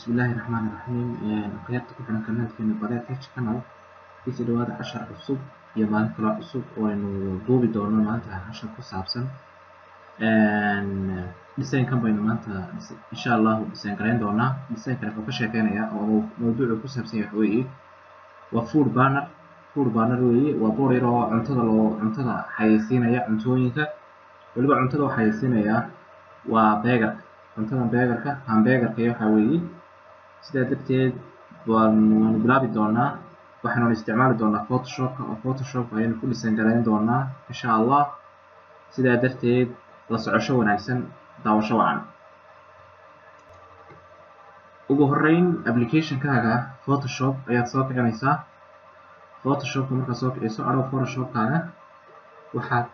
Bismillaahi Raxmaani Raxiim. Akhyaarta ku xiran kanaalkeena Bare Tech Channel, kusoo dhawaada cashar cusub iyo maalin kale cusub oo aynu duubi doono. Maanta cashar ku saabsan design-kan baynu maanta insha Allahu design garayn doonaa. Design-kan wuxuu ka sheekeynayaa oo mawduucu ku saabsan yahay waxa weeye waa food banner. Food banner weeye, waa boor yar oo cuntada loo cuntada xayeysiinaya, cuntooyinka weliba. Cuntada waxaa xayeysiinayaa waa burger, cuntada burgerka, hamburgerka iyo waxaa weeye. Sidaa darteed waanu bilaabi doonaa. Waxaanu isticmaali doonaa Photoshopka, oo Photoshop ayaynu ku design garayn doonaa insha Allah. Sidaa darteed la socosho wanaagsan, daawasho wacan. Ugu horreyn applicationkaaga Photoshop ayaad soo kicinaysaa. Photoshopka markaad soo kiciso, Adobe Photoshopkaaga, waxaad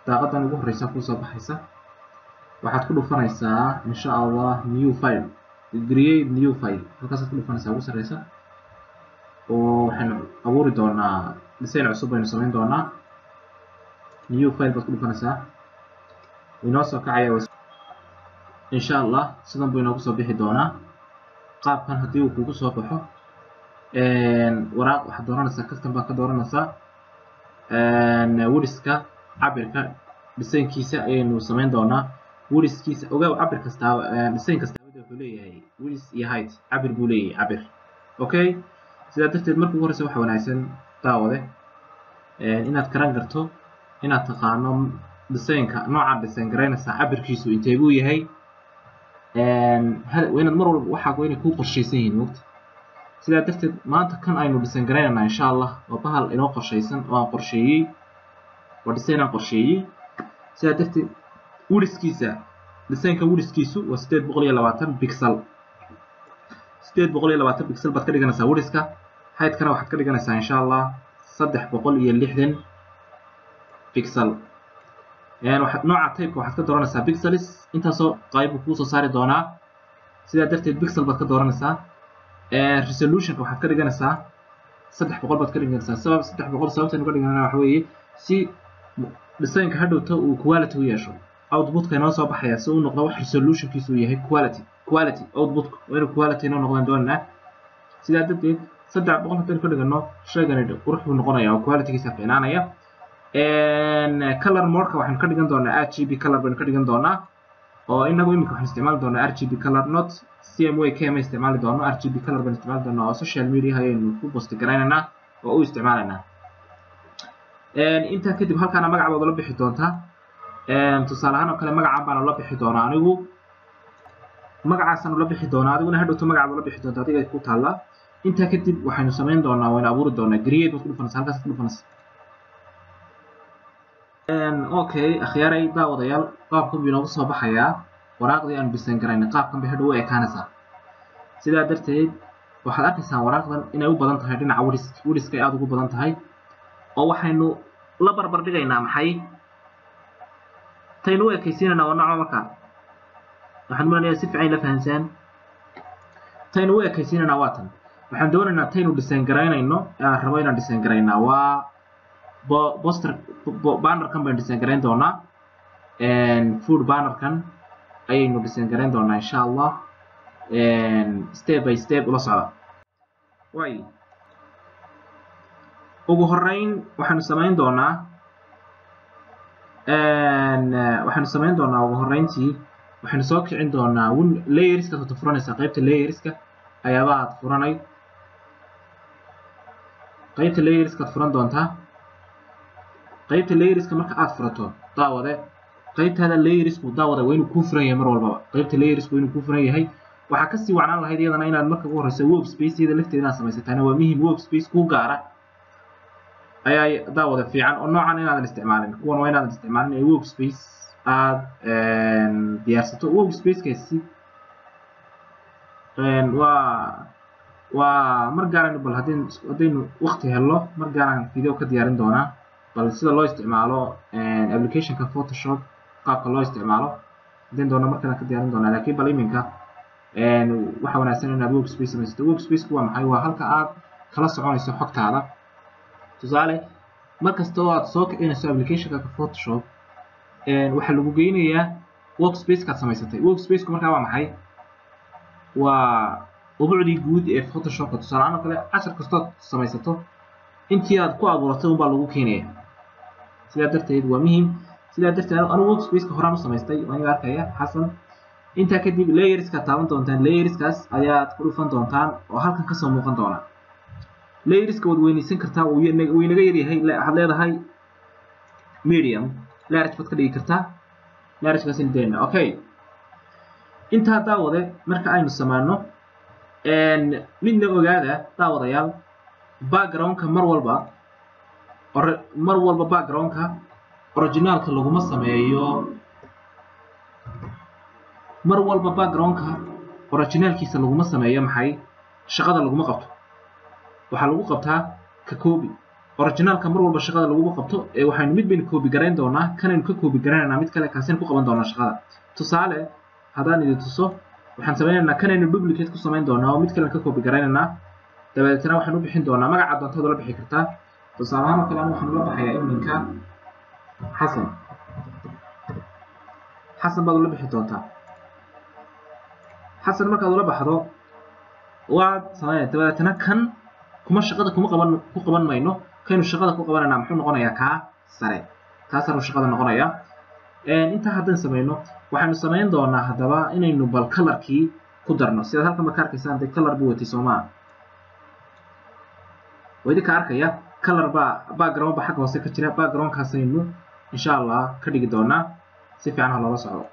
daaqadan ugu horeysa kusoo baxaysa. Waxaad ku dhufanaysaa insha Allah new file, create new file, halkaasaad ku dhufanaysaa ugu sareysa, oo waxaynu abuuri doonaa design cusub baynu samayn doonaa. New file baad ku dhufanaysaa, inoo soo kacaya insha Allah. Sidan buu inoogu soo bixi doonaa. Qaabkan haddii uu kugu soo baxo, waraaq waxaad dooranaysaa, custom baad ka dooranaysaa. Widthka, cabirka designkiisa ayaynu samayn doonaa. Widthkiisa ogaaw, cabir kastaaba, design kastaaba wuxuu leeyahay width iyo height, cabir buu leeyahay, cabir. Okay, sidaa darteed marka ugu horeysa waxa wanaagsan, daawade, inaad garan karto, inaad taqaano designka noocaad design garaynaysaa cabirkiisu intee buu yahay. Waa inaad mar walba waxaa waa inay kuu qorshaysan yihiin mogta. Sidaa darteed maanta kan aynu design garaynayna insha Allah waa bahal inoo qorshaysan oo aan qorsheeyey, waa design aan qorsheeyey. Sidaa darteed widthkiisa, designka widthkiisu waa 820 pixel. 820 pixel baad ka dhiganaysaa widthka. Heightkana waxaad ka dhiganaysaa insha Allah 360 pixel. Nooca typeka waxaad ka dooranaysaa pixels. Intaasoo qayb buu kuusoo saari doonaa. Sidaa darteed pixel baad ka dooranaysaa. Resolutionka waxaad ka dhiganaysaa 300 baad ka dhiganaysaa. Sabab 300 sababtaynu ka dhiganayna waxa weeye si designka hadhowta uu quality u yeesho, outputka inoo soo baxaya si uu noqdo wax resolutionkiisu uu yahay quality. Quality outputka waa inuu quality inoo noqdaan doonanaa. Sidaa darteed 300 haddaynu ka dhigano, shaygani qurux buu noqonaya oo qualitygiisa fiicnaanaya. Color modeka waxaynu ka dhigan doonaa RGB color baynu ka dhigan doonaa, oo inagu iminka waxaan isticmaali doonaa RGB color, not CMYK ma isticmaali doono. RGB color baynu isticmaali doonaa oo social media ayaynu ku post garaynaynaa oo u isticmaalaynaa. Intaa kadib halkaana magac baad ula bixi doontaa. Tusaale ahaan oo kale magacan baan ula bixi doonaa anigu, magacaasaan ula bixi doonaa. Adiguna hadhowto magacaad ula bixi doonta, adiga ku taallaa. Intaa kadib waxaynu samayn doonaa, waynu abuuri doonaa. Create baad ku dhufanaysaa, halkaasaad ku dhufanaysaa. Okay, akhyaaray, daawadayaal, qaabkan buu inoogu soo baxayaa. Waraaqdii aan design garaynay qaabkan bay hadhow u ekaanaysaa. Sidaa darteed waxaad arkaysaa waraaqdan inay u badan tahay dhinaca width, widthka ay aada ugu badan tahay, oo waxaynu la barbar dhigaynaa maxay taynu u ekaysiinaynaa waa nooca. Markaa waxaan umaleynaya si fiican la fahansaan. Taynu u ekaysiinaynaa waa tan. Waxaan doonaynaa taynu design garaynayno, aan rabo inaan design garaynaa, waa poster bannerkan baynu design garayn doonaa. Food bannerkan ayaynu design garayn doonaa insha Allah. Step by step ula socda. Way ugu horeyn waxaanu samayn doonaa, ugu horreyntii waxaynu soo kicin doonaa win layerska. Waad furanaysaa qaybta layerska, ayaabaad furanay, qaybta layerskaad furan doontaa. Qaybta layerska marka aad furato, daawade, qaybtaada layersku, daawade, waa inuu kuu furan yahay mar walbaba. Qaybta layersku waa inuu kuu furan yahay. Waxaa kasii wacnaan lahayd iyadana inaad marka ugu horeyso workspace iyada lafteeda inaad samaysataana waa muhim. Workspace kuu gaara ayaa, daawada, fiican, oo noocan inaadan isticmaalin, kuwan waa inaadan isticmaalin, ee workspace aad diyaarsato. Workspacekaasi waa mar gaaraynu, bal haddaynu waqti helno, mar gaaraan video ka diyaarin doonaa bal sida loo isticmaalo applicationka Photoshop, qaabka loo isticmaalo haddaynu doono markana ka diyaarin doonaa. Laakiin bal iminka waxa wanaagsan inaad workspace samaysato. Workspaceku waa maxay? Waa halka aad kala soconayso xogtaada. Tusaale, mar kasta oo aad soo kicinayso applicationka Photoshop, waxaa lagu geynayaa workspace-kaad samaysatay. Workspaceku markaa waa maxay? Waa Ubucdii guud ee Photoshopka tusaale ahaan oo kale, cashar kastood samaysato intii aad ku abuuratay unbaa lagu keenaya. Sidaa darteed waa muhiim. Sidaa darteed anigu workspace-ka horaan u samaystay, waa aniga arkaya Xasan. Intaa kadib layerska taaban doontaan, layerskaas ayaad ku dhufan doontaan oo halkan kasoo muuqan doona. Layerska waad weynaysan kartaa, wuu inaga yaryahay. Waxaad leedahay medium, large baad ka dhigi kartaa, largekaas indayna. Okay, intaa daawade marka aynu samaano, midna ogaada daawadayaal, backgroundka mar walba backgroundka originalka laguma sameeyo. Mar walba backgroundka originalkiisa laguma sameeyo. Maxay shaqada laguma qabto? Waxaa lagu qabtaa ka copy. Originalka mar walba shaqada laguma qabto ee waxaynu mid baynu copy garayn doonaa, kanaynu ka copy garaynaynaa, mid kale kaasaynu ku qaban doonaa shaqada. Tusaale haddaan idin tuso, waxaan sameynaynaa kanaynu duplicate ku samayn doonaa oo mid kale ka copy garaynaynaa. Dabadeetna waxaan u bixin doonaa magaca doontaad ula bixi kartaa. Tusaale ahaan oo kale, anigu waxaan ula baxayaa iminka Xasan. Xasan baad ula bixi doontaa. Xasan markaad ula baxdo waad sameynaya. Dabadeetna kan kuma shaqada kuma qaban, ku qaban mayno. Kaynu shaqada ku qabanaynaa muxuu noqonayaa? Kaa sare, kaa sare shaqada noqonaya. Intaa haddaan sameyno, waxaynu samayn doonaa haddaba inaynu bal colorkii ku darno. Sidaad halkan ba ka arkaysaan, dee color buu watay, soomaa? Waa idinka arkaya, color baa background ba xagga hoose ka jira. Backgroundkaasaynu insha Allah ka dhigi doonaa. Si fiican ha loola socdo.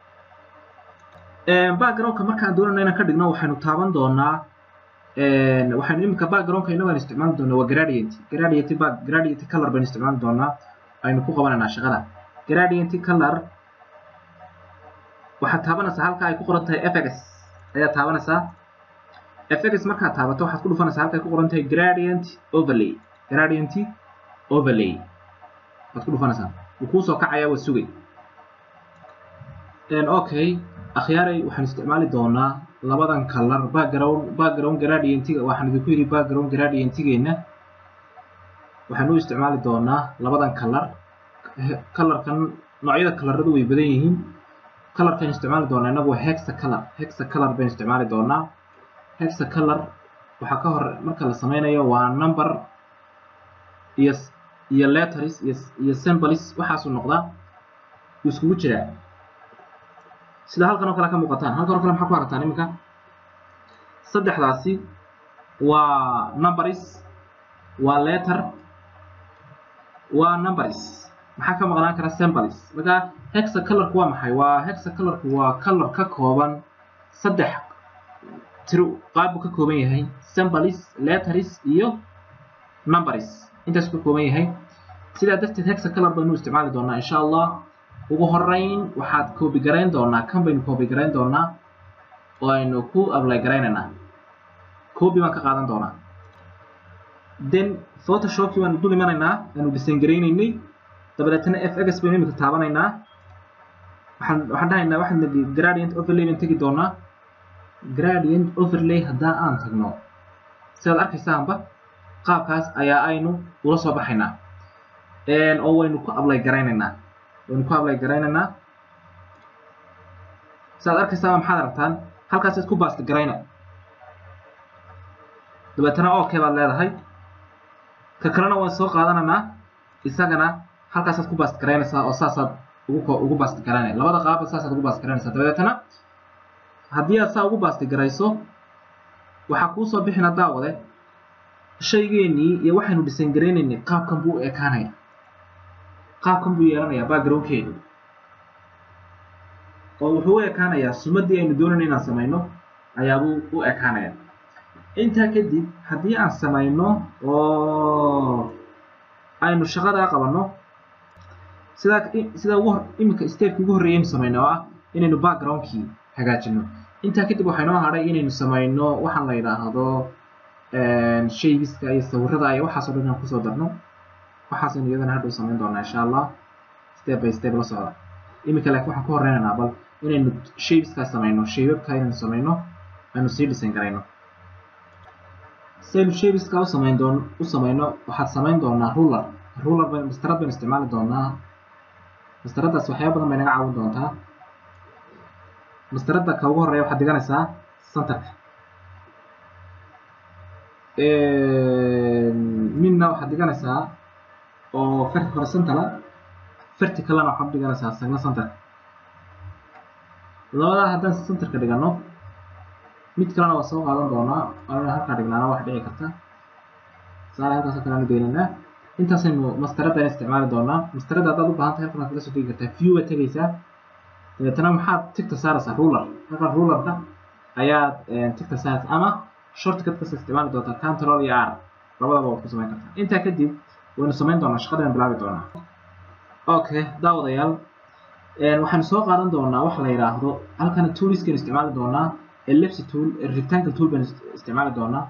Backgroundka markaan doonayno inaan ka dhigno, waxaynu taaban doonaa, waxaynu iminka backgroundka inagu aynu isticmaali doonaa waa gradient, gradient back, gradient color baynu isticmaali doonaa, aynu ku qabanaynaa shaqada. Gradient color waxaad taabanaysaa halka ay ku qoran tahay FX ayaad taabanaysaa. FX markaad taabato, waxaad ku dhufanaysaa halka ay ku qoran tahay gradient overlay. Gradient overlay waad ku dhufanaysaa, wuu kuu soo kacayaa, waa sugay. Okay akhyaaray, waxaan isticmaali doonaa labadan color. Background gradientiga waxaan idinku yidhi, background gradientigeena waxaan u isticmaali doonaa labadan color. Colorkan noocyada coloradu way badan yihiin. Colorkan isticmaali doonaa inagu waa hexa color. Hexa color baynu isticmaali doonaa. Hexa color waxaa ka hor marka la sameynayo waa number iyo letters iyo symbols, waxaasuu noqdaa, wuu iskugu jiraa. Sida halkan oo kale ka muuqataan, halkan oo kale maxaa ku aragtaan iminka? Saddexdaasi waa numbers, waa letter, waa numbers. Maxaa ka maqnaan kara? Symbols. Marka hexa colorku waa maxay? Waa hexa colorku waa color ka kooban saddex tiro, qaab buu ka kooban yahay: symbols, letters iyo numbers, intaas ka kooban yahay. Sidaa darteed hexa color baynu isticmaali doonaa insha Allah. Ugu horeyn waxaad copy garayn doonaa, kan baynu copy garayn doonaa oo aynu ku apply garaynaynaa. Copy baan ka qaadan doonaa, then Photoshopkii baanu dul imanaynaa aanu design garaynaynay. Dabadeetna FX baynu imika taabanaynaa. Waxaan dhahaynaa, waxaan gradient overlay baan tegi doonaa. Gradient overlay haddaan aan tagno, sidaad arkaysaanba qaabkaas ayaa aynu ula soo baxaynaa oo waynu ku apply garaynaynaa, waynu ku apply garaynaynaa. Sidaad arkaysaanba, maxaad aragtaan? Halkaasaad ku paste garayna, dabeetana okay baad leedahay. Ka kalena waan soo qaadanaynaa, isagana halkaasaad ku paste garaynaysaa oo saasaad ugu paste garaynaya. Labada qaabba saasaad ugu paste garaynaysaa. Dabeetana haddii aad saa ugu paste garayso, waxaa kuu soo bixina, daawade, shaygeenii iyo waxaynu design garaynaynay qaabkan buu u ekaanaya, qaabkan buu yeelanayaa backgroundkeeni oo wuxuu u ekaanayaa sumadii aynu doonayno inaan samayno ayaabuu u ekaanaya. Intaa kadib haddii aan samayno oo aynu shaqadaa qabanno, sidaa ugu iminka stepki ugu horreeyay aynu samayno oo ah inaynu backgroundkii hagaajino. Intaa kadib waxaa inoo hadhay inaynu samayno waxaan la yidhaahdo shapeska iyo sawirada iyo waxaas oo dhan inaan kusoo darno. Waxaasaynu iyadana hadhow samayn doonaa insha Allah, step by step la socda. Iminka laakiin waxaan ku horeynaynaa bal inaynu shapeska samayno, shapeabka inaynu samayno, aynu sii design garayno. Saynu shapeska u samayn doon u samayno, waxaad samayn doonaa ruler. Ruler baynu, mastarad baynu isticmaali doonaa. Mastaradaas waxyaaba badan bay naga caawin doontaa. Mastarada ka ugu horreeya waxaad dhiganaysaa centerka. Midna waxaad dhiganaysaa oo horizontal, verticalna waxaad dhiganaysaa isagna center. Labadaa haddaan centerka dhigano, mid kalena waa soo qaadan doonaa, waana halkaa dhignaana wax dhici karta. Tusaale halkaasoo kale aanu geynaynaa. Intaasaynu mastaradda isticmaali doonaa. Mastaradda haddaad u baahan tahay halkan waad kaga soo degi kartaa. View baad tegaysaa, dabeetana maxaad tigta saaraysaa? Ruler. Halkan rulerka ayaad tigta saaraysaa, ama shortcut kasta isticmaali doontaa, Control iyo R, labadaba waad ku samayn kartaa. Intaa kadib waynu samayn doonaa shaqadaynu bilaabi doonaa. Okay daawadayaal, waxaanu soo qaadan doonaa waxa la yidhaahdo halkan toolskaynu isticmaali doonaa. Ellipse tool, rectangle tool baynu isticmaali doonaa.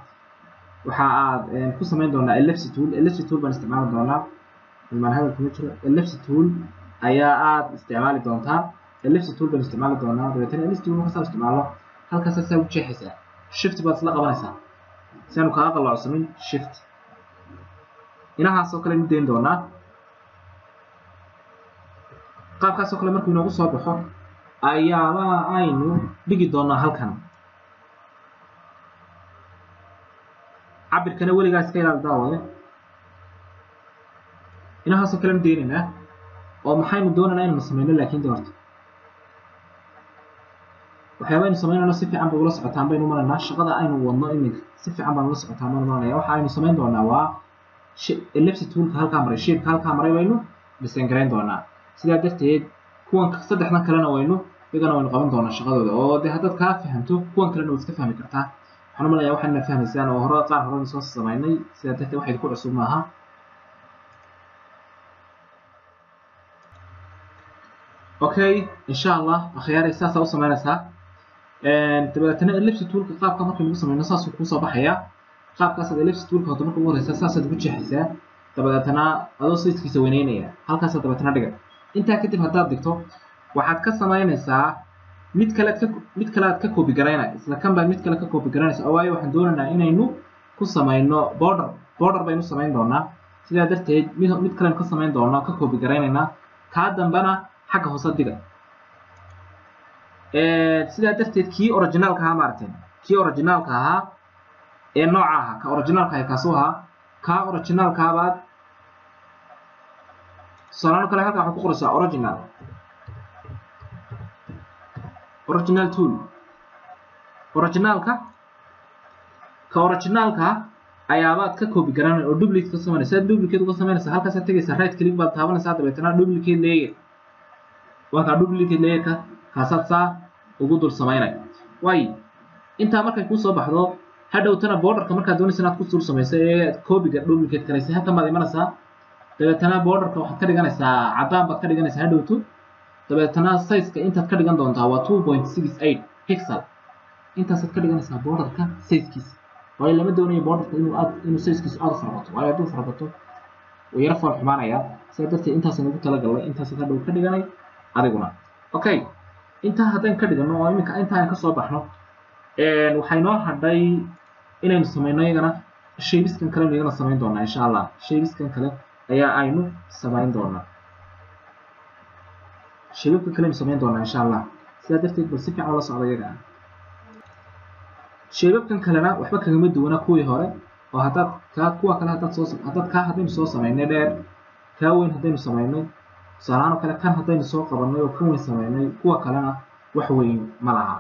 Waxa aad ku samayn doonaa ellipse tool. Ellipse tool baan isticmaali doonaa. Ilmaan hadal kuma jiro. Ellipse tool ayaa aad isticmaali doontaa. Ellipse tool baan isticmaali doonaa. Dabeetana ellipse tool marka saa isticmaalo, halkaas saa u jeexaysaa, Shift baad isla qabanaysaa si aanu kaaga qalloocsamin. Shift inahaasoo kale nu dayn doonaa. Qaabkaasoo kale markuu inoogu soo baxo ayaaba aynu dhigi doonaa halkan. Cabirkana weligaa iska ilaali, daawade. Inahaasoo kale nu daynaynaa oo maxaynu doonaynaa inaynu samayno? Laakiin de horta waxyaaba aynu samaynayno si fiican bay ula socotaan baynu maraynaa. Shaqada aynu wadno iminka si fiican baan ula socotaan baynu maranaya. Waxa aynu samayn doonaa waa ellipse toolka halkaa maray, shapeka halkaa maray baynu design garayn doonaa. Sidaa darteed kuwan saddexdan kalena waynu iyagana waynu qaban doonaa shaqadooda, oo dee haddaad kaa fahamto kuwan kalena waad iska fahmi kartaa. Waxaan u malayaa waxaana fahmaysaan oo hore qaar horena soo samaynay. Sidaa darteed wax idinku cusub maaha. Okay, insha Allah akhyaaray, saasaa u samaynaysaa. Dabeetana ellipse toolka qaabka markii lagu samayno saasuu kuusoo baxayaa. Qaabkaasaad ellipse toolka horta marka ugu horeysa saasaad ugu jeexaysaa, dabadeetana adoo sizekiisa weyneynaya halkaasaad dabeetana dhiga. Intaa kadib haddaad dhigto, waxaad ka samaynaysaa mid kale ka mid kale aad ka copy garaynaya. Isla kan baad mid kale ka copy garaynaysa, waayo waxaan doonaynaa inaynu ku samayno border. Border baynu samayn doonaa. Sidaa darteed mid kalenu ka samayn doonaa, ka copy garaynaynaa. Kaa dambena xagga hoose diga. Sidaa darteed kii originalka ahaa, maaragtay, kii originalka ahaa ee nooca ahaa, ka originalka ahaa kaasuu ahaa. Kaa originalka baad tusaalahaan kale halkaa waxaad ku qoraysaa original, original tool. Originalka, ka originalka ayaabaad ka copy garanay oo duplicate ka samaynaysa. Duplicate uga samaynaysa, halkaasaad tegaysaa, right click baad taabanaysaa, dabeetana duplicate layer. Waa kaa duplicate layerka, kaasaad saa ugu dul samaynay. Waayo, intaa markay kuu soo baxdo, hadhowtana borderka markaad doonaysa inaad ku dul samayso ee copyga duplicate karaysa, halkan baad imanaysaa. Dabeetana borderka waxaad ka dhiganaysaa caddaan baad ka dhiganaysaa hadhowto. Dabeetana sizeka intaad ka dhigan doontaa waa 2.68 pixel. Intaasaad ka dhiganaysaa borderka sizekiisa, waayo lama doonayo borderka inuu sizekiisu aad u farabato, waayo hadduu farabato wuu yaro fool xumaanayaa. Sidaa darteed intaasaan ugu talagalnay, intaasaad hadhow ka dhiganay adiguna. Okay, intaa haddaan ka dhigano oo iminka inta aan kasoo baxno, waxay noo hadhay inaynu samayno iyagana shapeskan kale iyagana samayn doonaa insha Allah. Shapeskan kale ayaa aynu samayn doonaa, shapeska kale aynu samayn doonaa insha Allah. Sidaa darteed bal si fiican ula socda iyaga. Shapekan kalena waxba kagama duwana kuwii hore, oo haddaad kaa kuwa kale haddaad soo haddaad kaa haddaynu soo samaynay dheer, kaa weyn haddaynu samaynay, tusaalahaan oo kale kan haddaynu soo qabanay oo kan weyn samaynay, kuwa kalena wax weyn ma laha.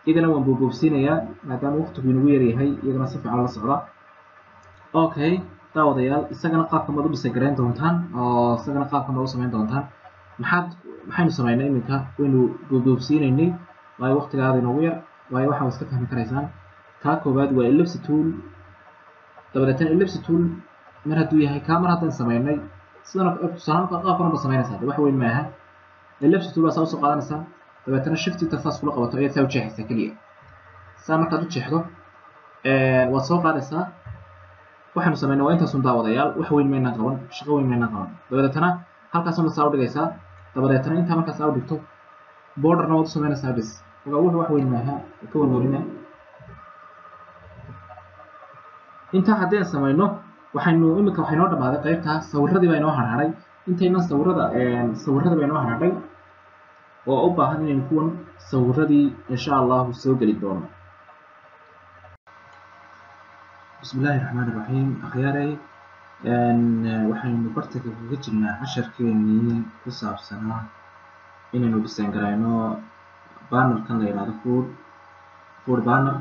Iyagana waan boobboobsiinayaa maadaama waqtigu inagu yaryahay. Iyagana si fiican la socda. Okay daawadayaal, isagana qaabkan baad u design garayn doontaan oo isagana qaabkan baad u samayn doontaan. Maxaynu samaynay iminka? Waynu boobboobsiinaynay, waayo waqtigaada inoogu yar, waayo waxaa iska fahmi karaysaan. Kaa koowaad waa ellipse tool. Dabadeetana ellipse tool mar hadduu yahay kaa, mar haddaan samaynay sidan tusaale qaabkan baad samaynaysaa, wax weyn maaha. Ellipse tool baa saa usoo qaadanaysaa, dabeetana Shift inta saas kula qabato ayaad saa u jeexaysaa keliya. Saa markaad u jeexdo waad soo qaadaysaa. Waxaanu samaynay waa intaasun daawadayaal, wax weyn maynaan qaban, shaqo weyn maynaan qaban. Dabadeetana halkaasuna saa u dhigaysaa. Dabadeetana intaa markaas saa u dhigto, borderna waad u samaynaysaa bis. Marka wuxuu wax weyn maaha, ka warwarina. Intaa haddii samayno, waxaynu iminka waxay noo dhamaaday qaybta sawiradii baa inoo harharay. Intaynan sawirada baa inoo harharay oo u baahan inaynu kuwan sawiradii insha Allahu soo geli doono. Bismillaahi Raxmaani Raxiim. Akhyaaray, waxaynu bartanka kaga jirnaa casharkeenii ku saabsanaa inaynu design garayno bannerkan la yidhaahdo food banner.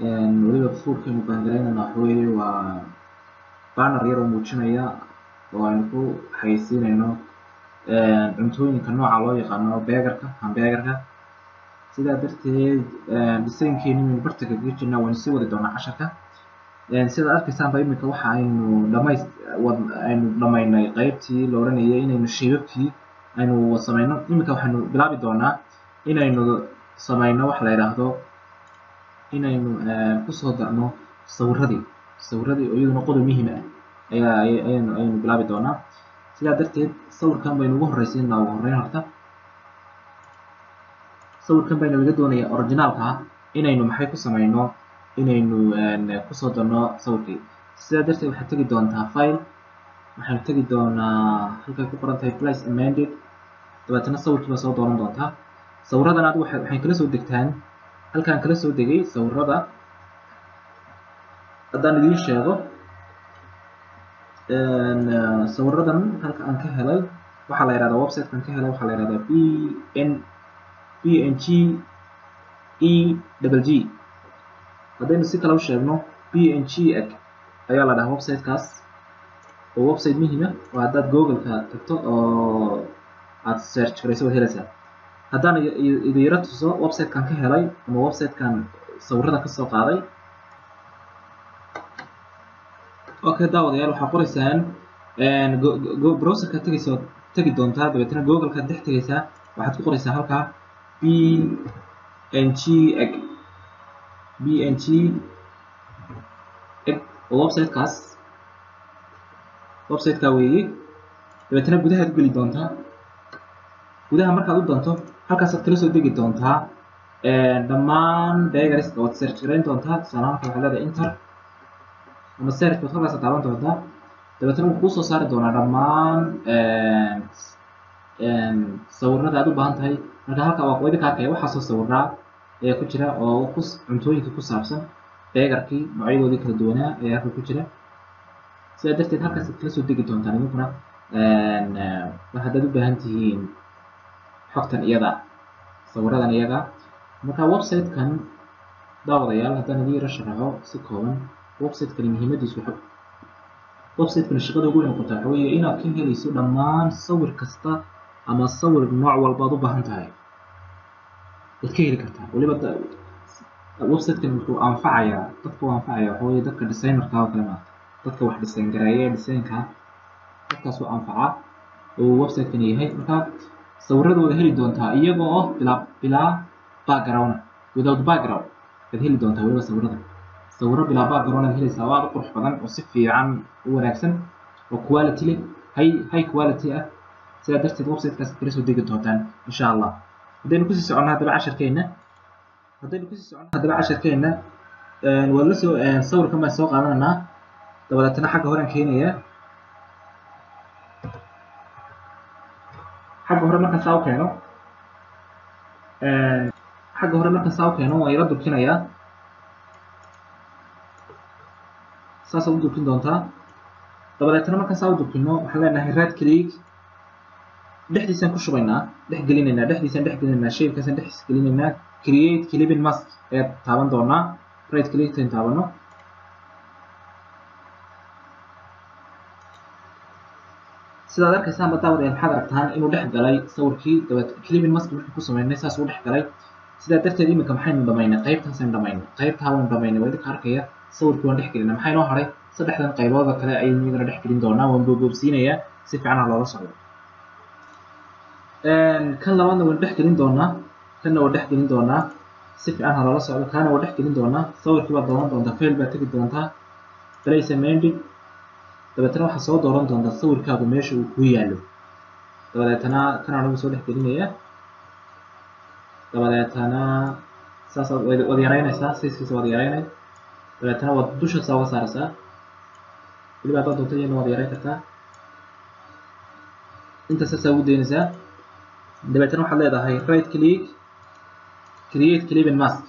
Weliba foodkaynu baangaraynayna waxa weeye waa banner yar oo muujinaya oo aynu ku xayeysiinayno cuntooyinka nooca loo yaqaano burgerka, hamburgerka. Sidaa darteed designkeeni waynu bartanka kaga jirnaa, waynu sii wadi doonaa casharka. Sidaad arkaysaanba iminka waxa aynu dhamays aynu dhamaynay qaybtii la odhanayay inaynu shape-abkii aynu samayno. Iminka waxaynu bilaabi doonaa inaynu samayno waxa la yidhaahdo inaynu kusoo darno sawiradii oo iyaduna qodob muhiim ah ayaa ayaynu bilaabi doonaa. Sidaa darteed sawirkan baynu ugu horreysiinaa. Ugu horreyn horta sawirkan bayna laga doonayaa originaalka ah inaynu maxay ku samayno, inaynu kusoo darno sawirkii. Sidaa darteed waxaad tegi doontaa file, waxaanu tegi doonaa halkay ku qoran tahay place embedded, dabeetana sawirkii baa soo dooran doontaa. Sawiradan adigu waxay kala soo degtaan halkaan kala soo degay sawirada. Haddaan idiin sheego sawiradan halka aan ka helay waxaa la yidhahdaa, website-kan ka helay waxaa la yidhahdaa B N G E double G. Haddaynu si kale u sheegno, PNG egg ayaa la dhahaa website-kaas, oo website muhiim ah oo haddaad Google-ka tagto oo aad search garayso waad helaysaa. Haddaan idin yaro tuso website-kan ka helay ama website-kan sawirada ka soo qaaday. Okay daawadayaal, waxaa qoraysaan browserka tegaysa, tegi doontaa, dabeetana Google-kaad dhex tegaysaa, waxaad ku qoraysaa halkaa PNG egg, PNG egg oo website-kaas, website-ka weeye. Dabeetana gudahaad u geli doontaa. Gudaha markaad u doonto halkaasaad kala soo degi doontaa dhammaan burgerska, waad search garayn doontaa. Tusaale ahaan waxaad leedahay enter ama search baad halkaas taaban doontaa, dabeetana wuu kuu soo saari doonaa dhammaan sawirada aad u baahan tahay. Marka halka waa idinka arkaya, waxaasoo sawiraa ayaa ku jira oo ku cuntooyinka ku saabsan, burgerkii noocyadoodii kala duwanaa ayaa halka ku jira. Sidaa darteed halkaasaad kala soo degi doontaan idinkuna haddaad u baahan tihiin xogtan iyada, sawiradan iyaga. Marka website-kan daawadayaal, haddaan idin yaro sharaxo si kooban, website-kani muhiimadiisu waxa, website-kani shaqada ugu weyn qabtaa waxa weeye inaad ka helayso dhammaan sawir kasta ama sawir nooc walba aad u baahan tahay waad ka heli kartaa. Weliba website-kan wuxuu anfacayaa dadka, uu anfacaya waxa weeye dadka designerka oo kale, maarata dadka wax design gareeya, designka dadkaas uu anfacaa oo website-kani yahay. Marka sawirada wada heli doontaa iyagoo oo bilaa background, without background waad heli doontaa. Weliba sawirada, sawiro bilaa background aad helaysaa oo aad u qurux badan oo si fiican u wanaagsan oo quality leh, high quality ah. Sidaa darteed website-kaas kala soo degi doontaan insha Allah. Haddaynu kusii soconno haddaba casharkeena, haddaynu kusii soconno haddaba casharkeena, waad la soo sawirkan baan soo qaadanaynaa, dabadeetana xagga horaan keenayaa. Xagga hore markaan saa u keeno, xagga hore markaan saa u keeno, waan yaro durkinayaa. Saasaad u durkin doontaa. Dabadeetana markaan saa u durkino waxaan leenahay right click, dhexdiisaan ku shubaynaa, dhex gelinaynaa, dhexdiisaan dhex gelinaynaa, shape-kaasaan dhex gelinaynaa. Create clipping mask ayaad taaban doonaa, right click tan taabano. Sidaad arkaysaan ba daawadayaal, maxaad aragtaan inuu dhex galay sawirkii. Dabeet clipping mask markii ku sameynay saas uu dhex galay. Sidaa darteed iminka maxaynu dhamaynay? Qaybtaasaynu dhamaynay, qaybtaa waynu dhamaynay. Waa idinka arkaya, sawirkii waan dhex gelinay. Maxaa inoo haray? Saddexdan qaybooda kale ayaynu iyagana dhex gelin doonaa. Waan boobboobsiinayaa, si fiican ha loola socdo. Kan labaadna waynu dhex gelin doonaa, kanna waan dhex gelin doonaa, si fiican ha loola socdo. Kaana waan dhex gelin doonaa. Sawirkii baad dooran doontaa, file baad tegi doontaa, place embedded, dabeetana waxaad soo dooran doontaa sawirkaagu meesha uu ku yaallo. Dabadeetana kan anigu soo dhex gelinaya, dabadeetana saasaad waad yaraynaysaa, sizekiisa waad yaraynay, dabeetana waad dusha saa uga saaraysaa. Weliba haddaad doonto iyadna waad yarayn kartaa. Intaas saasaa ugu daynaysaa. Dabeetana waxaad leedahay right click, create clipping mask.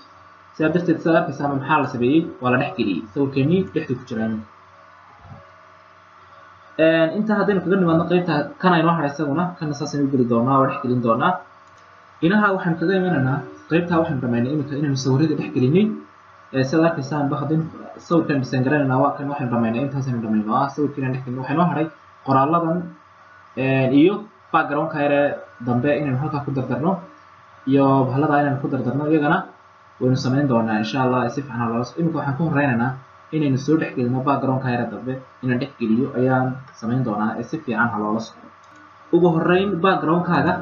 Sidaa darteed sidaad arkaysaanba maxaa la sameeyey? Waa la dhex geliyey sawirkeenii, dhexdu ku jiraa iminka. Intaa haddaynu kaga nimaadno qaybta kan aynoo hadhay, isaguna kana saasaynu u geli doonaa oo dhex gelin doonaa. Inaha waxaynu kaga imanaynaa qaybtaa. Waxaynu dhamaynay iminka inaynu sawirada dhex gelinay. Sidaad arkaysaanba haddaynu sawirkan design garanaynaa, waa kan. Waxaynu dhamaynay, intaasaynu dhamaynay oo ah sawirkii inaan dhex gelinay. Waxaa inoo hadhay qoraaladan iyo backgroundka yaree dambe inaynu halkaa ku dardarno iyo bahalada inaynu ku dardarno, iyagana waynu samayn doonaa insha Allah si fiican loola. Iminka waxaan ku horeynaynaa inaynu soo dhex gelino backgroundka yare dambe. Inaan dhex geliyo ayaan samayn doonaa ee si fiican ha loola socdo. Ugu horreyn backgroundkaaga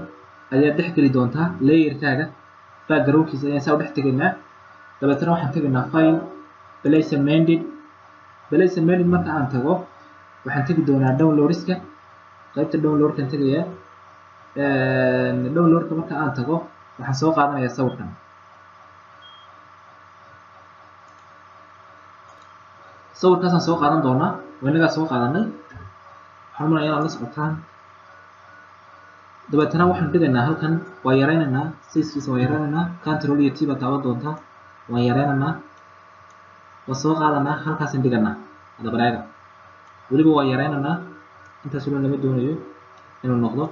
ayaad dhex geli doontaa, layerkaaga backgroundkiisa ayaan saa u dhex tegaynaa. Dabeetana waxaan tegaynaa File, Place Embedded. Place Embedded marka aan tago, waxaan tegi doonaa downloadska, qaybta downloadkan tegayaa. Downloadka marka aan tago, waxaan soo qaadanayaa sawirkan. Sawirkaasaan soo qaadan doonaa, waa inagaa soo qaadanay, waxaan malaya inaad la socotaan. Dabeetana waxaan dhigaynaa halkan, waa yaraynaynaa sizekiisa, waa yaraynaynaa. Control iyo T baad taaban doontaa. Waan yaraynaynaa, waan soo qaadanaa, halkaasaan dhiganaa. Hadda weliba waa yaraynaynaa, intaas weliba lama doonayo inuu noqdo.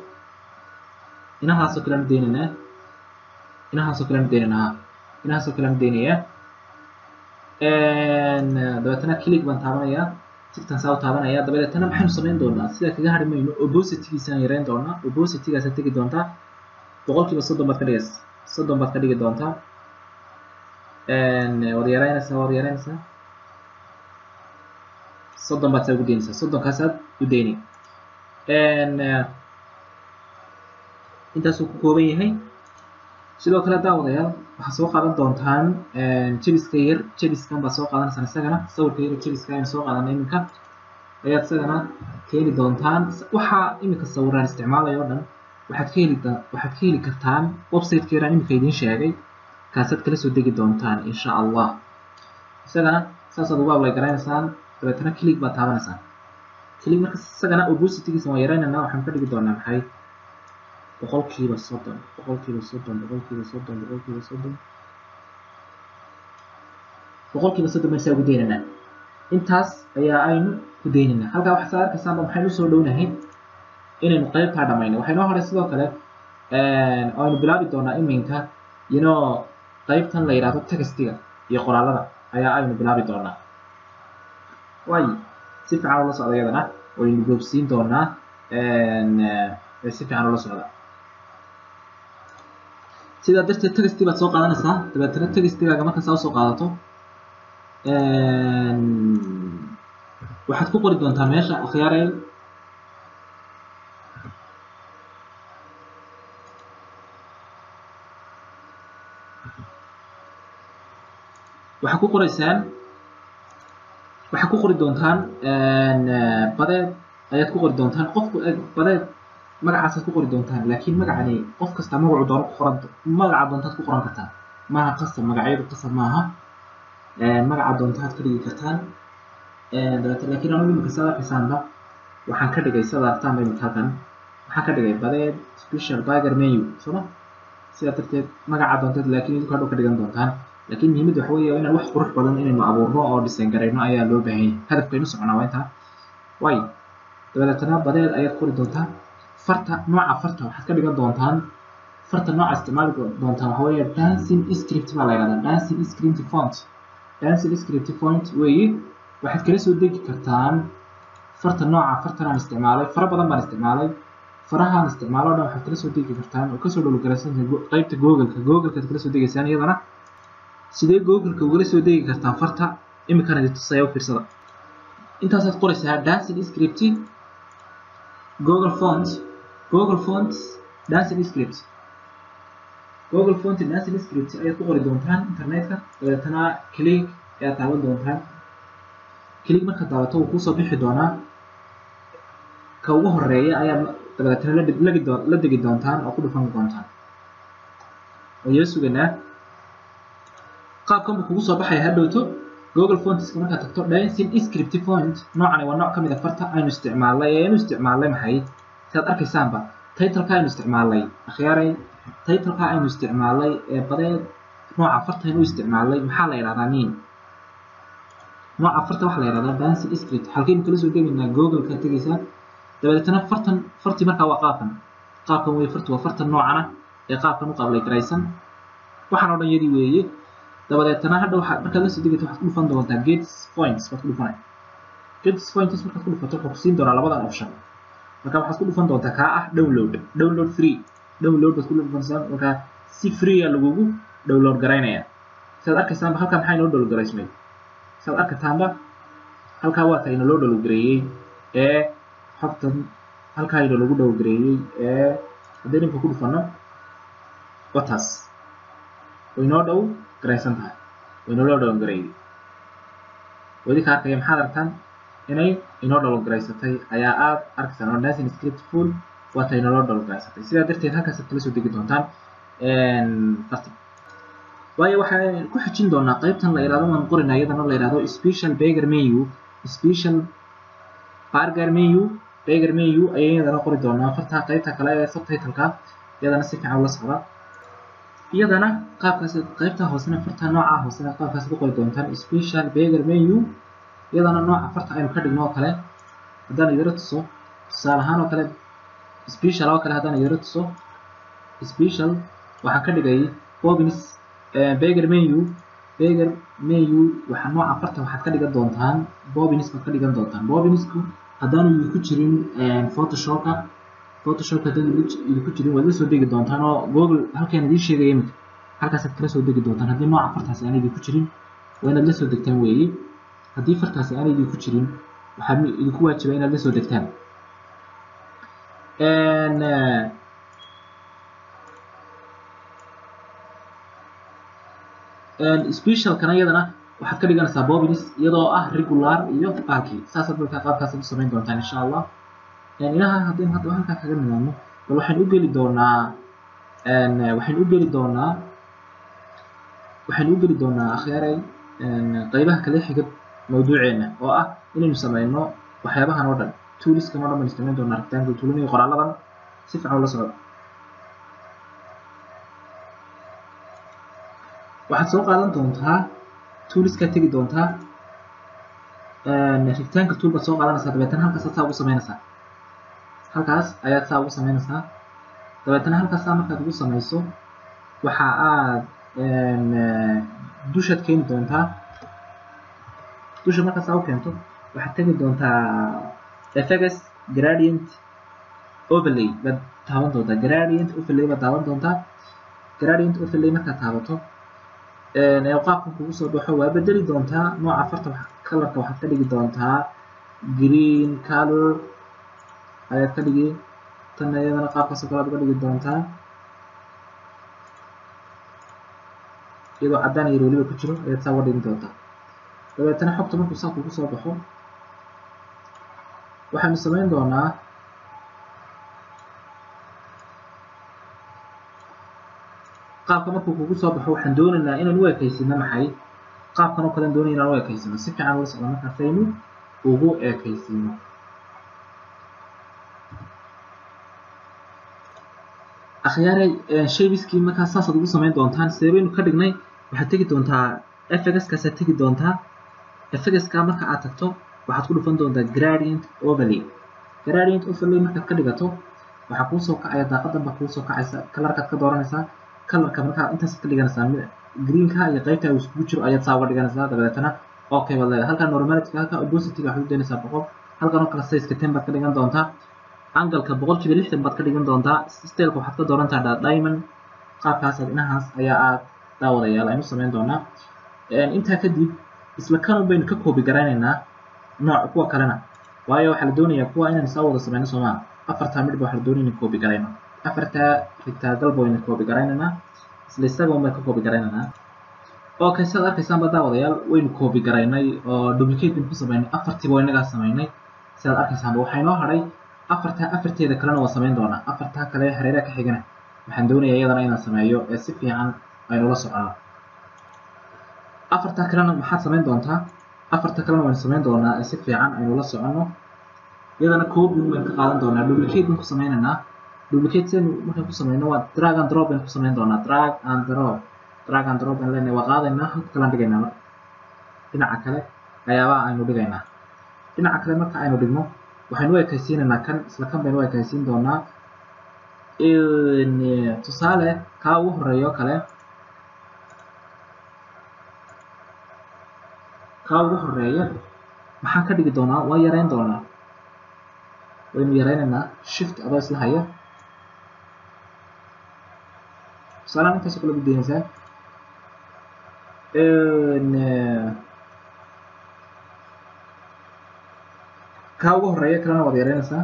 Inahaasoo kale aanu deynaynaa, inahaasoo kale aanu deynaynaa, inahaasoo kale aanu deynayaa. Dabeetana click baan taabanayaa, tigtan saa u taabanaya. Dabadeetana maxaynu samayn doonaa? Sidaa kaga hadhi mayno, opacitygiisaan yarayn doonaa. Opacitygaasad tegi doontaa, 30% baad ka dhigaysa, 30 baad ka dhigi doontaa. Waad yaraynaysaa, waad yaraynaysaa, 30 baad saa ugu daynaysaa, 30kaasaad u daynay. Intaasuu ku kooban yahay. Sidoo kale daawadayaal, waxaad soo qaadan doontaan jebiska yar, jebiskan baad soo qaadanaysaan isagana. Sawirka yar jebiska aynu soo qaadanay iminka ayaad isagana keeni doontaan. Waxaa iminka sawiraan isticmaalayo o dhan waxaad ka heli kartaan website-ka yaraan iminka idiin sheegay, kaasaad kala soo degi doontaan insha Allah. Isagana saasaad ugu apply garaynaysaan, dabeetana click baad taabanaysaan. Click marka, isagana opacitygiisa waan yaraynaynaa. Waxaan ka dhigi doonaa maxay? 30%, 30%, 30%, 30%, 30% baan saa ugu daynaynaa. Intaas ayaa aynu ku daynaynaa halkaa. Waxaad arkaysaanba maxaynu usoo dhownahay inaynu qaybtaa dhamaynay. Waxay noo horay sidoo kale oo aynu bilaabi doonaa iminka qaybtan la yidhahdo textiga iyo qoraalada ayaa aynu bilaabi doonaa. Waayo si fiican ula socda, iyadana waynu goobsiin doonaa, si fiican ula socda. Sidaa darteed texti baad soo qaadanaysaa. Dabeetana textigaaga markaa saa usoo qaadato, waxaad ku qori doontaa meesha akhyaarey. Waxaad ku qoraysaan, waxaad ku qori doontaan Badeed ayaad ku qori doontaan. Qofku Badeed magacaasaad ku qori doontaan, laakiin magacani qof kasta magacu doono ku qoran, magaca doontaad ku qoran kartaan, maaha qasab, magacyadu qasab maaha, magaca doontaad ka dhigi kartaan. Dabeete laakiin anigu imika saad arkaysaanba waxaan ka dhigay, sidaad aragtaanba imika halkan waxaan ka dhigay Badeed Special Burger Menu, sooma? Sidaa darteed magaca doontaad laakiin idinku hadhow ka dhigan doontaan, laakiin muhiimadda waxa weeye inaan wax qurux badan inaynu abuurno oo design garayno ayaa loo baahan yahay. Hadafkaynu soconaa waa intaa. Waayo dabeetana Badeed ayaad qori doontaa. Farta, nooca farta waxaad ka dhigan doontaan, farta nooca isticmaali doontaan waxa weeye Dancing Script baa la yidhahdaa, Dancing Script font, Dancing Script font weeye. Waxaad kala soo degi kartaan farta nooca fartan aan isticmaalay, fara badan baan isticmaalay, farahaan isticmaalo o dhan waxaad kala soo degi kartaan oo kasoo dhowlgaraysan qaybta Google-ka. Google-kaad kala soo degaysaan iyadana. Sidee Google-ka ugala soo degi kartaan farta? Iminkana idin tusaya, u fiirsada. Intaasaad qoraysaa: Dancing Script Google Font, Google Font Dancing Script, Google Font Dancing Script ayaad ku qori doontaan internetka. Dabeetana click ayaad taaban doontaan. Click markaad taabato, wuu kusoo bixi doonaa. Ka ugu horeeya ayaad dabeetana la degi doontaan oo ku dhufan doontaan. Waan yala suganaa. Qaabkan buu kugu soo baxaya hadhowto Google Fontska markaad tagto. Dancing Script font noocani waa nooc ka mid a farta aynu isticmaalnay ee aynu isticmaalnay maxay? Sidaad arkaysaanba titleka aynu isticmaalnay, akhyaaray, titleka aynu isticmaalnay ee Badeed Nooca fartan u isticmaalay maxaa la yiraahdaa niin? Nooca farta waxa la yiraahdaa dancing script. Halkeen kala soo degaynaa? Google ka tagaysaa, dabadeetana fartan farti markaa waa qaabkan, qaabkan way fartu waa fartan noocana ee qaabkan u qablay garaysan, waxaan oo dhan yadii weeye. Dabadeetana hadha waxaad markaad la soo degato waxaad ku dhufan doontaa get points baad ku dhufanay. Get points markaad ku dhufato wuxuu ku siin doonaa labadan option. Marka waxaad ku dhufan doontaa kaa ah download, download free, download baad ku dhufanaysaa. Marka si free ah lagugu download garaynaya. Sidaad arkaysaanba halkaa maxaa inoo download garaysmay? Sidaad arkataanba halkaa waa taa inoo download gareeyey ee xogtan halkaa inoo lagu download gareeyey ee haddii ninka ku dhufano wataas way inoo dhow garaysan tahay, way inoo download gareeyey. Wadi ka arkaya maxaad aragtaan inay inoo download garaysatay ayaa aad arkaysaan oo dancing script full waa taa inoo download garaysatay. Sidaa darteed halkaasaad kala soo degi doontaan farta. Waayo waxaan ku xijin doonaa qaybtan la yiraahdo waan qorinaa iyadana la yiraahdo special burger menu, special burger menu, burger menu ayaan iyadana qori doonaa farta qaybta kale ee subtitle-ka, iyadana si fiican ula socda. Iyadana qaabkaas qaybta hoosena farta nooca hoosena qaabkaas ku qori doontaan special burger menu. Iyadana nooca farta aynu ka dhigno oo kale haddaan idin tuso tusaale ahaan oo kale special oo kale haddaan idin tuso special waxaan ka dhigay Bobins burger menu, burger menu waxa nooca farta waxaad ka dhigan doontaan Bobins baad ka dhigan doontaan. Bobinsku haddaanu idinku jirin Photoshopka, Photoshopka haddaan idinku jirin waad la soo degi doontaan oo Google halkaan idiin sheegaya iminka halkaasaad kala soo degi doontaan. Haddii nooca fartaasi aanay idinku jirin waa inaad la soo degtaan weeye. Haddii fartaasi aanay idinku jirin waxaa idinku waajiba inaad la soo degtaan. Special-kana iyadana waxaad ka dhiganaysaa Bobins iyadoo ah regular iyo baalkii saasaad markaa qaabkaas u samayn doontaan insha Allah. Ilaha haddii hadda halkaa kaga nimaadno bal waxaan u geli doonaa waxaan u geli doonaa akhyaaray qaybaha kale xiga mawduuceena oo ah inaynu samayno waxyaabahan oo dhan, toolskan oo dhan baan isticmaali doonaa, rectangle tool iyo qoraaladan si fiican ula socda. Waxaad soo qaadan doontaa toolska tegi doontaa rectangle tool baad soo qaadanaysaa, dabeetana halkaas aad saa ugu samaynaysaa, halkaas ayaad saa ugu samaynaysaa. Dabeetana halkaas markaad ugu samayso waxa aad dushaad keeni doontaa. Dusha markaad saa u keento waxaad tegi doontaa FX gradient overlay baad taaban doontaa, gradient overlay baad taaban doontaa. Gradient overlay markaad taabato ee qaabkan kugu soo baxo waa bedeli doontaa nooca farta, colorka waxaad ka dhigi doontaa green color ayaad ka dhigi, tan iyadana qaabkaas oo kale aad uga dhigi doontaa iyadoo caddaan iyo weliba ku jiro ayaad saa uga dhigi doontaa. Dabeetana xogta markuu saa kugu soo baxo waxaanu samayn doonaa qaabka markuu kugu soo baxo waxaan doonaynaa inaan u eekaysino maxay qaabkan oo kale aan doonaynaa inaan u eekaysino si fiican ula socdo markaasaynu ugu eekaysino. Akhyaaray shaybiskii markaa saasaad ugu samayn doontaan. Sidee baynu ka dhignay? Waxaad tegi doontaa FX-kaasaad tegi doontaa. FX-ka marka aad tagto waxaad ku dhufan doontaa gradient overlay. Gradient overlay markaad ka dhigato waxaa kuu soo kacaya daaqadan baa kuu soo kacaysa, colorkaad ka dooranaysaa. Colorka markaa intaas ka dhiganaysaa greenka iyo qaybta uu iskugu jiro ayaad saa uga dhiganaysaa. Dabeetana okay baad leedahay. Halkan normality, halkan opacity waxaad u daynaysaa 100, halkan oo kale size-ka 10 baad ka dhigan doontaa, angle-ka 60% baad ka dhigan doontaa, style-ka waxaad ka doorantaa diamond. Qaabkaas inahaas ayaa aad daawadayaal aynu samayn doonaa. Intaa kadib isla kan baynu ka koobi garaynaynaa nooc kuwa kalena, waayo waxaa la doonayaa kuwa inaan saa wada samayno soomaa. Afartaa midhba waxaa la doonaya inaan koobi garayno, afartaa rectangle baynu koobi garaynaynaa, isla isaga un baynu ka koobi garaynaynaa. Okay, sidaad arkaysaanba daawadayaal waynu koobi garaynay oo duplicate baynu ku samaynay, afartiiba waa inagaa samaynay. Sidaad arkaysaanba waxaa inoo hadhay afartaa, afarteeda kalena waa samayn doonaa. Afartaa kale hareeraha ka xigana waxaan doonayaa iyadana inaan sameeyo ee si fiican aynu ula soconno. Afartaa kalena maxaad samayn doontaa? Afarta kalena waynu samayn doonaa ee si fiican aynu ula soconno. Iyadana copy baynu ka qaadan doonaa, duplicate baynu ku sameynaynaa. Duplicate sidaynu markaan ku sameyno waa drag and drop baynu ku samayn doonaa, drag and drop. Drag and drop baan leenahay, waa qaadaynaa, halka kalaan dhigaynaa. Marka dhinaca kale ayaabaha aynu dhigaynaa, dhinaca kale marka aynu dhigno waxaynu u ekaysiinaynaa kan, isla kan baynu u ekaysiin doonaa. Tusaale kaa ugu horeeyo kale, kaa ugu horeeya maxaan ka dhigi doonaa? Waan yareyn doonaa, waynu yareynaynaa, shift adoo isla haya. Tusaalehaan intaasoo kale gudaynaysaa. Kaa ugu horeeya kalena waad yareynaysaa.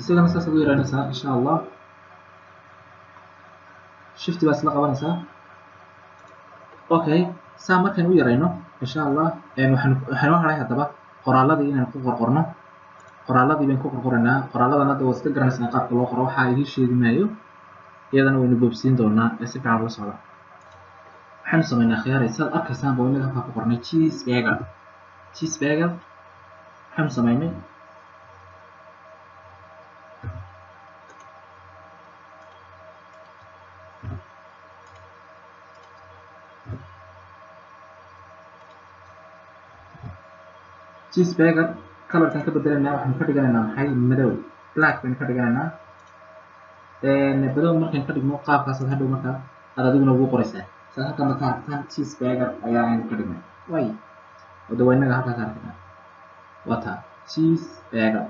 Isagana saasaad u yareynaysaa insha Allah. Shift baa isla qabanaysaa. Okay, saa markaynu u yareyno insha Allah, waxaynu haray haddaba qoraaladii inaan ku qorqorno. Qoraaladii baynu ku qorqoraynaa. Qoraaladan hadda waad iska garanaysaa qaabka loo qoro, waxaa idiin sheegi maayo, iyadana waynu boobsiin doonaa ee si fiican ula socda. Waxaynu samaynaa khiyaaray, saad arkaysaan ba inaga halkaa ku qornay cheeseburger. Cheeseburger waxaynu samaynay cheeseburger, colorkan ka bedelaynaa, waxaynu ka dhiganaynaa maxay? Madow, black baynu ka dhiganaynaa. Madow markaynu ka dhigno qaabkaasaad hadhow marka aad adiguna ugu qoraysaa. Saad halkan marka aragtaan cheeseburger ayaa aynu ka dhignay, way oo de waa inaga halkaa ka arkaynaa, waa taa cheeseburger,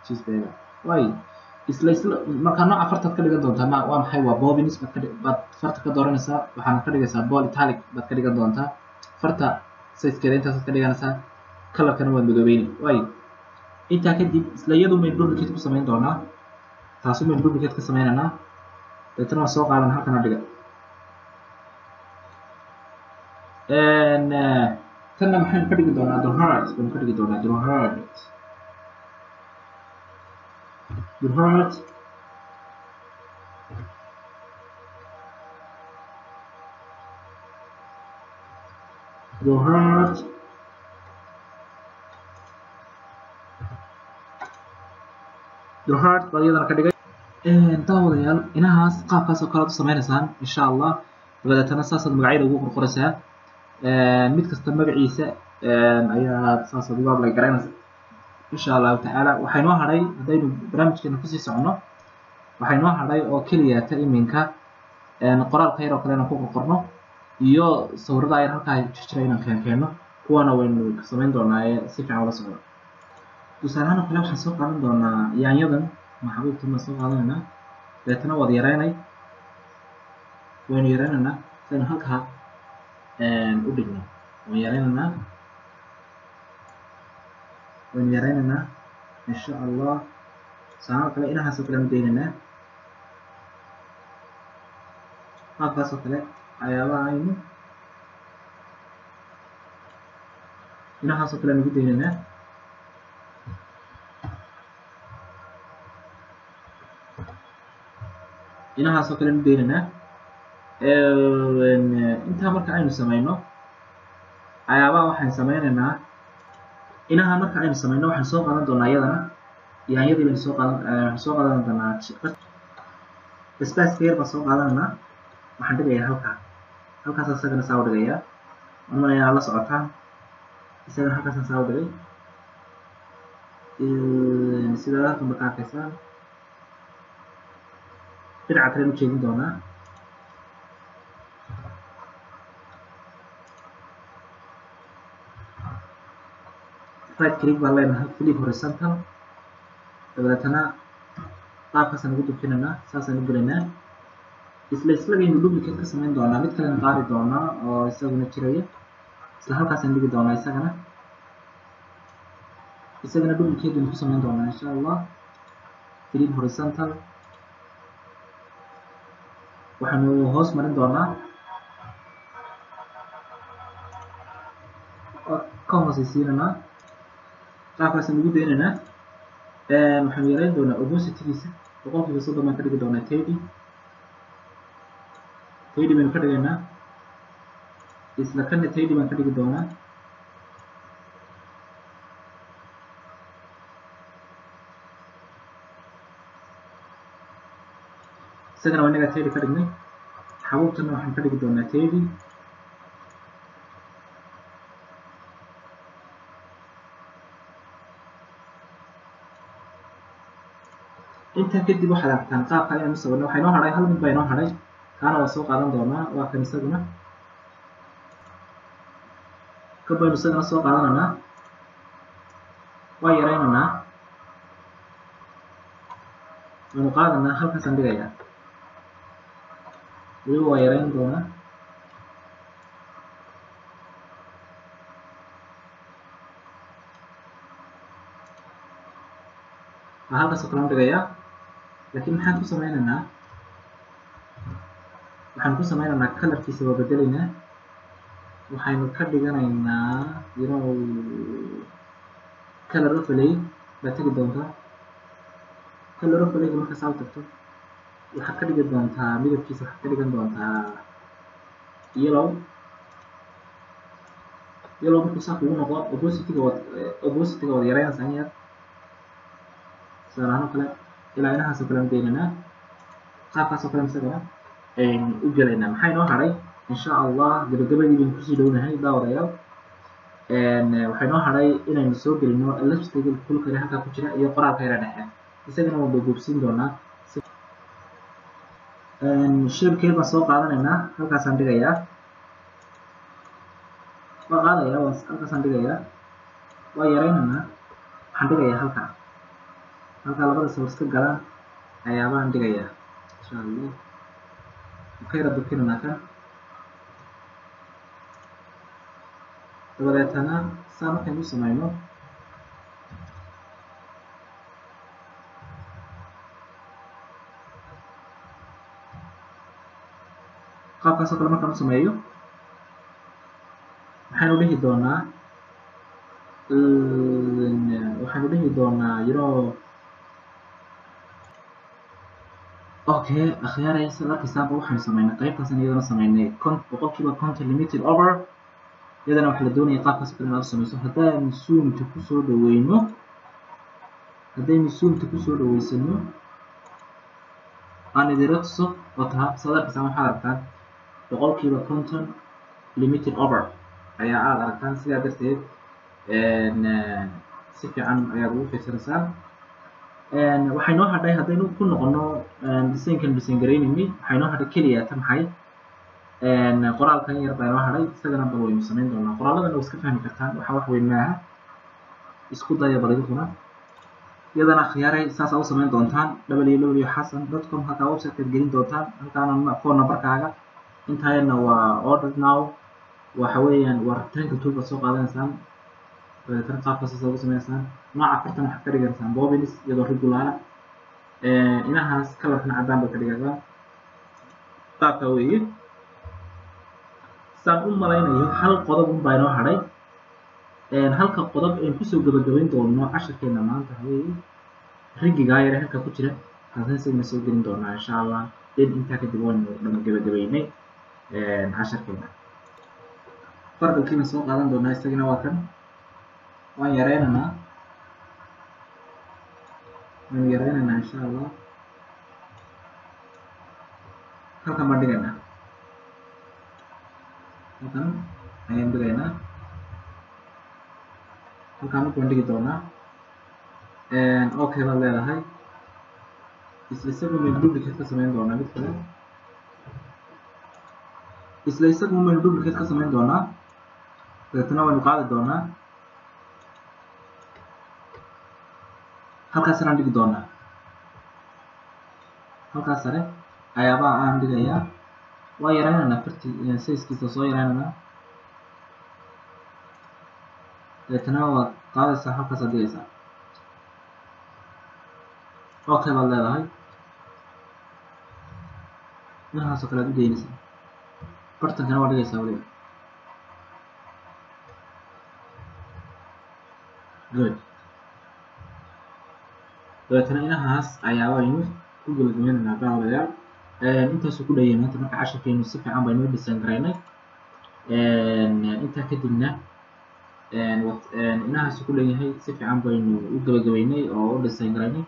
cheeseburger way. Isla isla marka nooca fartaad ka dhigan doontaa ma waa maxay? Waa bobbins baad ka baad farta ka dooranaysaa, waxaana ka dhigaysaa bold italic baad ka dhigan doontaa. Farta sizekeeda intaasaad ka dhiganaysaa, colorkana waad madoobeyni. Way intaa kadib isla iyadu maynu duplicate ku samayn doonaa, taasu maynu duplicate ka sameynaynaa. Deetana waan soo qaadan halkana dhiga. Tanna maxaynu ka dhigi doonaa? The heart baynu ka dhigi doonaa, the heart, the heart. The heart, the heart baad iyadana ka dhigay. Daawadayaal, inahaas qaabkaas oo kale aad u sameynaysaan insha Allah. Dabadeetana saasaad magacyada ugu qorqoraysaa, mid kasta magaciisa ayaa saasaad ugu ablay garaynaysaa insha Allahu tacaala. Waxaa inoo hadhay, haddaynu barnaamijkeena kusii socono, waxaa inoo hadhay oo keliya ta iminka qoraalka yar oo kale inaan ku qorqorno iyo sawirada yar halkaa jirjira inaan keenkeeno, kuwana waynu samayn doonaa ee si fiican ula socda. Tusaale ahaan oo kale waxaan soo qaadan doonaa yaanyadan maxbuubtan baan soo qaadanaynaa, deetana waad yareynay, waynu yareynaynaa si aynu halkaa u dhigno. Waan yareynaynaa, waynu yareynaynaa insha Allah. Tusaale oo kale inahaas oo kale aan u daynaynaa, qaabkaas oo kale waxyaabaha aynu inahaas oo kale aan ugu daynaynaa. Inahaas oo kale aan u daynaynaa. Intaa marka aynu sameyno waxyaabaha waxaan sameynaynaa, inaha marka aynu sameyno waxaan soo qaadan doonaa iyadana yaanyadii baynu soo qaadan, waxaan soo qaadan doonaa basbaaska yar baan soo qaadanaynaa. Waxaan dhigayaa halkaa, halkaas isagana saa u dhigayaa, waan maleeyaa la socotaan, isagana halkaasaan saa u dhigay sidaad halkan ba ka arkaysaan. Dhinaca kale u jeedin doonaa. Right click baan leenahay, flip horizontal, dabeetana qaabkaasaan ugu dubkinaynaa, saasaan u gelaynaa. Isla islagaynu duplicate ka samayn doonaa, mid kalena qaadi doonaa oo isaguna jiraya, isla halkaasaan dhigi doonaa, isagana duplicate baynu ku samayn doonaa insha Allah. Flip horizontal waxaanu hoos marin doonaa, ka hoosaysiinanaa, qaabkaasaan ugu daynaynaa. Waxaanu yareyn doonaa opacity-giisa, 30% baan ka dhigi doonaa, 30 baynu ka dhigaynaa. Isla kana 30 baan ka dhigi doonaa. Isagana waa inaga 30 ka dhignay. Xabuubtana waxaan ka dhigi doonaa 30. Intaa kadib waxaad aragtaan qaabka inaynu sawirno. Waxaa inoo hadhay hal mid baa inoo hadhay, kaana waa soo qaadan doonaa, waa kan isaguna. Kan baynu isagana soo qaadanaynaa, waa yaraynaynaa, waynu qaadanaa, halkaasaan dhigayaa, weliba waa yarayn doonaa. Halkaas oo kale aan dhigayaa, laakiin maxaan ku sameynaynaa? Waxaan ku sameynaynaa colorkiisa waa bedelaynaa. Waxaynu ka dhiganaynaa color overlay baad tegi doontaa. Color overlayga markaas aad tagto, waxaad ka dhigi doontaa midabkiisa, waxaad ka dhigan doontaa yellow. Yellow markuu saa kugu noqdo, opacity-ga waad yaraynaysaa in yar, tusaale ahaan oo kale ilaa inahaas oo kale aan geynaynaa, qaabkaas oo kale isagana u gelaynaa. Maxaa inoo hadhay? Insha Allah gabagabadii baynu kusii dhownahay daawadayaal. Waxaa inoo hadhay inaynu soo gelino ellipse kulka yare halkaa ku jira iyo qoraalka yare dhexe, isagana waan bogoobsiin doonaa. Shapekeed baan soo qaadanaynaa, halkaasaan dhigayaa, waa qaadayaa, waan halkaasaan dhigayaa, waa yaraynaynaa, waxaan dhigayaa halkaa, halkaa labada sawir iska galaan ayaabaan dhigayaa insha Allah. Ka yara durkinaynaa kan, dabadeetana saa markaynu samayno qaabkaas oo kale markaan u sameeyo, waxaynu dhihi doonaa, okay akhyaaray, sida arkaysaanba waxaynu sameynay qaybtaasan iyadana sameynay 50% limited over. Iyadana waxaa la doonaya qaabkaas oo kale inaad u sameyso. Haddaynu zoomta kusoo dhaweyno, haddaynu zoomta kusoo dhaweysano, aan idin tuso oo taha, saad arkaysaan waxaad aragtaan 50% limited over ayaa aad aragtaan. Sidaa darteed si fiican ayaad ugu fiirsanaysaan. Waxay noo hadhay haddaynu ku noqono designkan design garaynaynay, waxay noo hadhay keliya ta maxay qoraalkan yar baa inoo hadhay, isagana bal waynu samayn doonaa. Qoraalladan waa iska fahmi kartaan, waxa wax weyn maaha, isku daya bal idinkuna. Iyadana khiyaaray saasaa u samayn doontaan. www.xasan.com halkaa website-kaad gelin doontaan, halkaana phone numberkaaga, intaayana waa order now, waxa weeyaan waa rectangle tool baad soo qaadanaysaan, dabeetana qaabkaas ugu sameynaysaan. Nooca afartan waxaad ka dhiganaysaan bobbins iyadoo regular ah, inahaas colorkana caddaan baad ka dhigaysaan, qaabkaa weeye. Saan u malaynayo hal qodob un baa inoo hadhay. Halka qodob aynu kusoo gabagabayn doono casharkeena maanta waxa weeye rigigaa yare halka ku jira, kaasna isagana soo gelin doonaa insha Allah. Den intaa kadib waynu dhama gabagabaynay casharkeena. Fargalkiina soo qaadan doonaa, isagana waa kan, waan yaraynaynaa, waynu yaraynaynaa insha Allah. Halkan baan dhigaynaa, halkan ayaan dhigaynaa, halkaan markaan dhigi doonaa. Okay baad leedahay, isla isagu maynu duplicate ka samayn doonaa mid kale, isla isagu maynu duplicate ka samayn doonaa, dabeetana waynu qaadi doonaa, halkaas saraan dhigi doonaa, halkaas sare ayaabaa aan dhigayaa. Waa yaraynaynaa farti sizekiisa soo yaraynaynaa, dabeetana waad qaadaysaa, halkaasaad dhigaysaa. Okay baad leedahay, inahaas oo kale aad u geynaysaa, bartankana waa dhigaysaa weliba. Good. Dabeetana inahaas ayaa waynu ku gabagabaynaynaa daawadayaal. Intaasuu ku dhayay maanta marka casharkeenu si fiican baynu u dhisan garaynay. Intaa kadibna inahaasuu ku dhanyahay, si fiican baynu u gabagabaynay oo u dhisan garaynay.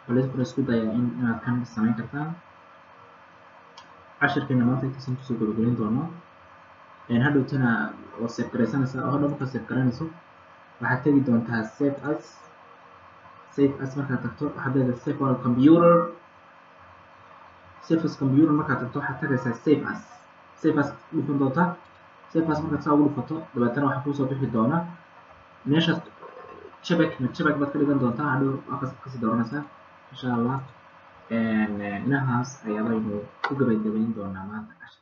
Bal idinkuna isku daya inaad kan samayn kartaan. Cashirkeena maanta intaasaan kusoo gabagabayn doonaa. Hadhowtana waa save garaysanaysaa, oo hadhow markaad save garanayso waxaad tegi doontaa save as. Save as markaad tagto, waxaad leedahay save on computer. Save as computer markaad tagto, waxaad tagaysaa save as. Save as dhufan doontaa. Save as markaad saa ugu dhufato, dabeetana waxaa kuusoo bixi doona meeshaad JPEG ma JPEG baad ka dhigan doontaa. Hadhow halkaas kasii dooranaysaa, insha Allah. Inahaas ayabaynu ku gabagabayn doonaa maanta cashir.